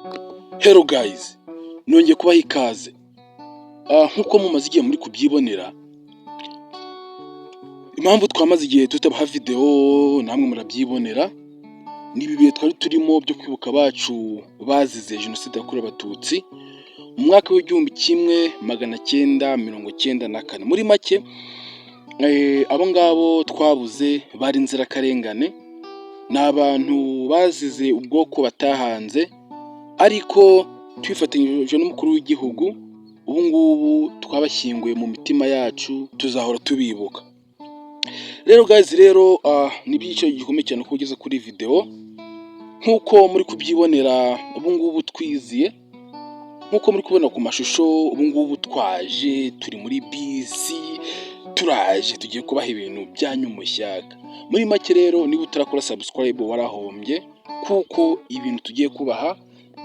Hello guys, nongeye kubaha ikaze. Nk'uko mumaze igihe muri kubyibonera, impamvu twamaze igihe tutabaha video namwe murabyibonera, ni ibi bihe twari turimo byo kwibuka abacu bazize Jenoside yakorewe Abatutsi mu mwaka w'1994. Muri make, abo ngabo twabuze bari inzirakarengane, ni abantu bazize ubwoko batahanze, ariko twifatanyije n'umukuru w'igihugu, ubu ngubu twabashyinguye mu mitima yacu, tuzahora tubibuka. Rero guys rero, ni iby'igiciro gikomeye cyane kuba ugeze kuri video, nk'uko muri kubyibonera ubu ngubu twiziye, nk'uko muri kubona ku mashusho, ubu ngubu twaje turi muri bisi, turaje tugiye kubaha ibintu byanyu mushyaka. Muri make rero, niba utarakora subscribe warahombye, kuko ibintu tugiye kubaha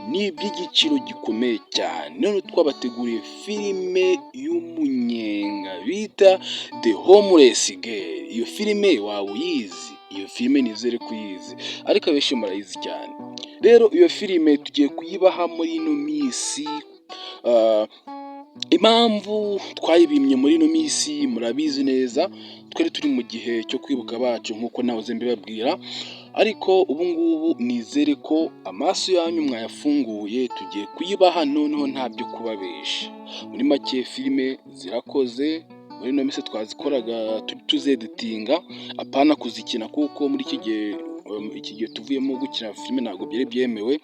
ni iby'igiciro gikomeye cyane. None twabateguriye filime y'umunyenga bita The Homeless Girl. Iyo filime waba uyizi? Iyo filime nizere ko uyizi, ariko abenshi murayizi cyane. Rero iyo filime tugiye kuyibaha muri ino minsi. Impamvu twayibimye muri ino minsi murabizi neza, twari turi mu gihe cyo kwibuka abacu nk'uko nahoze mbibabwira, ariko ubu ngubu nizere ko amaso yanyu mwayafunguye, tugiye kuyibaha noneho nta byo kubabesha. Muri make filime zirakoze, muri ino minsi twazikoraga tuzeditinga, apana kuzikina, kuko muri iki gihe tuvuyemo gukina filime ntabwo byari byemewe,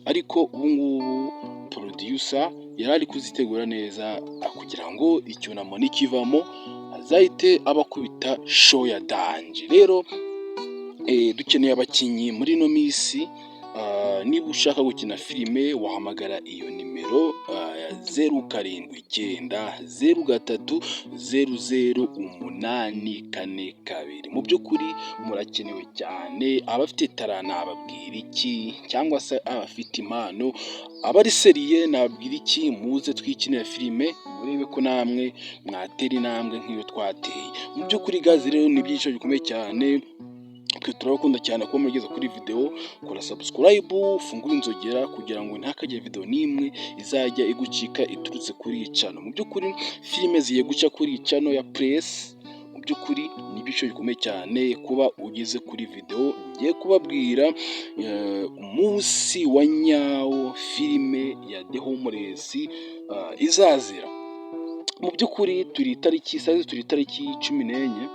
ariko ubu ngubu producer yari ari kuzitegura neza kugira ngo icyunamo nikivamo azahite abakubita show ya danger. Rero dukeneye abakinnyi muri ino minsi. Niba ushaka gukina filime wahamagara iyo nimero ya 0790300842. Mu by'ukuri murakenewe cyane, abafite talent nababwira iki, cyangwa se abafite impano, abari sérieux nababwira iki? Muze twikinire filime, murebe ko namwe mwatera intambwe nk'iyo twateye. Mu by'ukuri guys rero ni iby'igiciro gikomeye cyane, twe turabakunda cyane kuba mugeze kuri video. Kora subscribe, ufungure inzogera kugira ngo ntihakagire video n'imwe izajya igucika iturutse kuri iyi channel. Mu by'ukuri filime zigiye guca kuri iyi channel ya Press. Mu by'ukuri ni iby'igiciro gikomeye cyane kuba ugeze kuri video. Ngiye kubabwira umunsi wa nyawo filime ya The Homeless izazira. Mu by'ukuri turi itariki, turi itariki 14,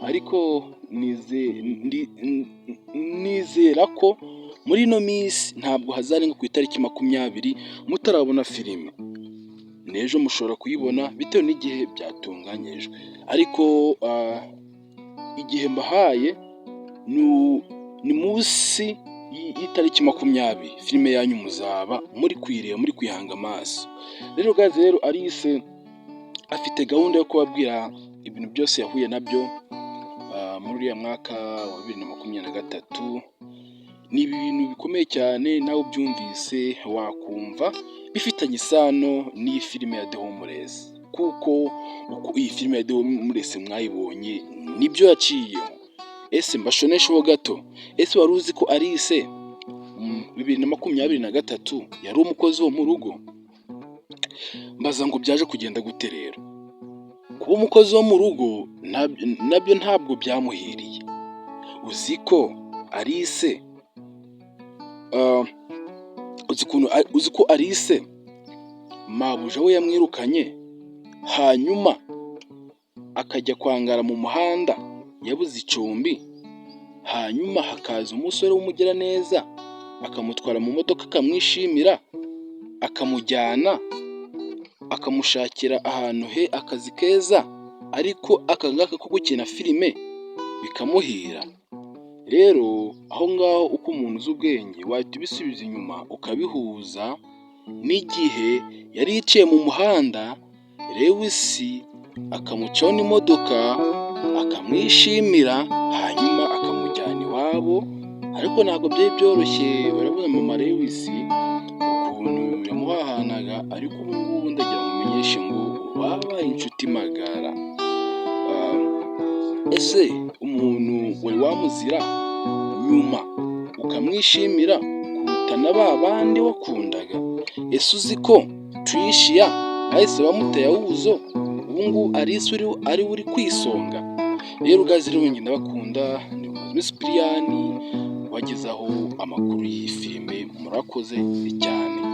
ariko nizera ko muri ino minsi ntabwo hazarenga ku itariki 20 mutarabona filime. N'ejo mushobora kuyibona bitewe n'igihe byatunganyijwe, ariko igihe mbahaye ni munsi y'itariki 20, filime yanyu muzaba muri kuyireba, muri kuyihanga amaso. Rero guys rero, Alice afite gahunda yo kubabwira ibintu byose yahuye nabyo muri uriya mwaka wa 2023. Ni ibintu bikomeye cyane, nawe ubyumvise wakumva bifitanye isano n'iyi filime ya The Homeless, kuko uko iyi filime ya The Homeless mwayibonye nibyo yaciyemo. Ese mbashonesheho gato, ese wari uzi ko Alice 2023 yari umukozi wo mu rugo? Mbaza ngo byaje kugenda gute? Rero kuba umukozi wo mu rugo nabyo ntabwo byamuhiriye. Uzi ko Alice, uzi ukuntu, uzi ko Alice mabuja we yamwirukanye, hanyuma akajya kwangara mu muhanda yabuze icumbi, hanyuma hakaza umusore w'umugiraneza akamutwara mu modoka, akamwishimira, akamujyana, akamushakira ahantu he akazi keza, ariko aka ngaka ko gukina filime bikamuhira? Rero aho ngaho uko umuntu uzi ubwenge wahita ubisubiza inyuma ukabihuza n'igihe yari yicaye mu muhanda, Lewisi akamucaho n'imodoka, akamwishimira, hanyuma akamujyana iwabo. Ariko ntabwo byari byoroshye, urabona mama Lewisi ukuntu yamuhahanaga, ariko ubu ngubu ndagira ngo umenyeshe ngo babaye inshuti magara. Ese umuntu wari wamuzira nyuma ukamwishimira kuruta Ugahitana ba bandi wakundaga? Ese uzi ko Tricia bahise bamuteye awuzo, ubu ngubu Alice ari we uri ku isonga? Rero guys, rero njye ndabakunda, ni Miss Brian wagezaho amakuru y'iyi filime. Murakoze cyane.